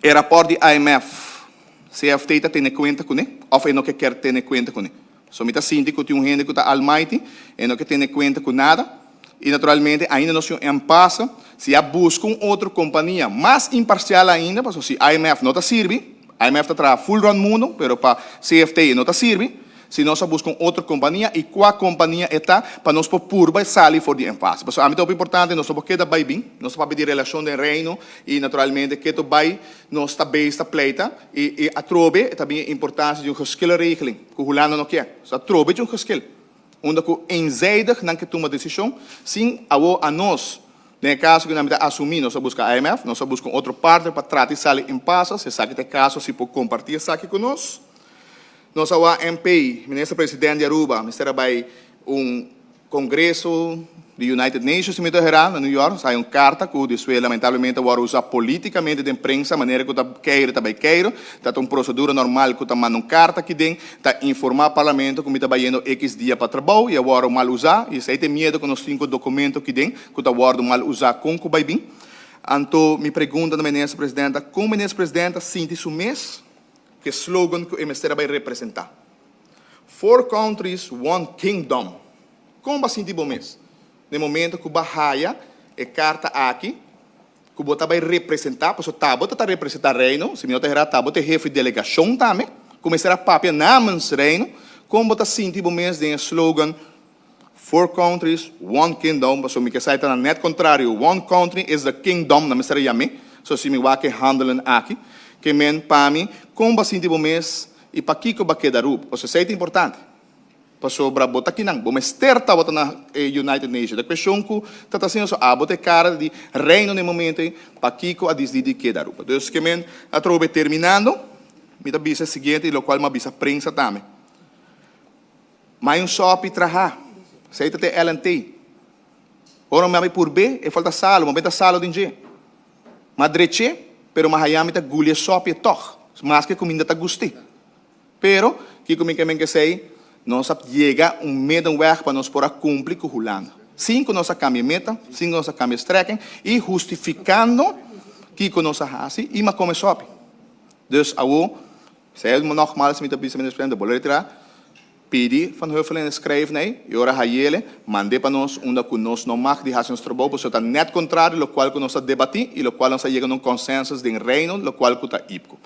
E rapport di IMF, CFT ta tene kuenta kuné, òf e no ke tene kuenta kuné? So mi ta sinti ku tin un hende ku ta almighty, e no ke tene kuenta ku nada, i naturalmente ainda nos tin un impasse. Si a buska un otro kompania mas imparsial ainda, pasobra si IMF no ta sirbi, IMF ta traha full rònt mundu, pero pa CFT no ta sirbi, si nos a buska un otro kompania i kua kompania e ta, pa nos por purba sali for di impasse. Pasobra ami ta importante, nos no por keda bai bin, nos ta di relashon di Reino i naturalmente ku bai nos ta base ta pleita i atrobe tambe importansia di un geschillenregeling, ku Hulanda no ke. So atrobe di un geschil. Unda ku eenzijdig nan ke tuma desishon, sin awo a nos. Den kaso ku nos a asumí, nos a buska IMF, nos a buska otro partner pa trata di sali impasse, si esaki ta e kaso, si por kompartí esaki ku nos. Nos a MP, minister presidente di Aruba, mester bai un kongreso di United Nations, mi na New York, sai un karta ku despues lamentablemente a wòrdu usá polítikamente den prensa, manera ku ta keiro, ta bai keiro, ta un prosedura normal ku ta manda un karta aki den, ta informá parlamento ku mi ta bayendo X dia pa trabou, i a wòrdu mal usá, i esei tin miedu ku nos tin dokumento aki den, ku ta wòrdu mal usá kon ku bai bin. Anto, mi pregunta na minister presidente, kon minister presidente sinti su mes, ku slogan ku e mester bai representá? "Four countries, one kingdom." Kon bo a sinti bo mes na momento ku b'a haya e karta aki, ku bo bai representá, pasobra ta bo ta representá Reino, si mi no ta erá, ta bo ta hefe di delegashon tambe, kuminsá papia namens Reino, kon bo ta sinti bo mes den slogan "Four countries, one kingdom"? Pasobra mi ke sa ta net kontrario, "one country is the kingdom", na mester yam'é, so si mi wak handelen aki, ke men pa mi, kon bo a sinti bo mes i pakiko b'a keda Aruba? Pasobra esei ta importante. Pasobra bo ta akinan, bo mester tabata na United Nations. E kuestion ku ta asina, so abo ta e kara di Reino na momento, pakiko a disidí di keda Aruba? Dus ke men atrobe terminando, mi ta bisa siguiente, lo kual m'a bisa prensa tambe. Mas un sòpi traha, esei ta LNT. Ora mi por be, e falta salu, ma ta salu den dje. M'a drech'é, pero m'a haya mi ta guli sòpi toch. Mas ku kuminda ta gusta. Pero, kiko mi ke men ke sei, nos a yega un middenweg pa nos por a kumpli ku Hulanda. Sin ku nos a kambia meta, sin ku nos a kambia strekking, i hustifikando kiko nos a hasi, i m'a kome sòpi. Dus awo, zei nogmaals met de vice-minister, de boletra, pidi Van Huffelen schrijf nee, i ora hayele, mand'é pa nos, unda ku nos no mag di hasi nos trabou, pasobra ta net kontrario, lo kual ku nos a debatí, i lo kual nos a yega na un consensus den Reino, lo kual ku ta IPKO.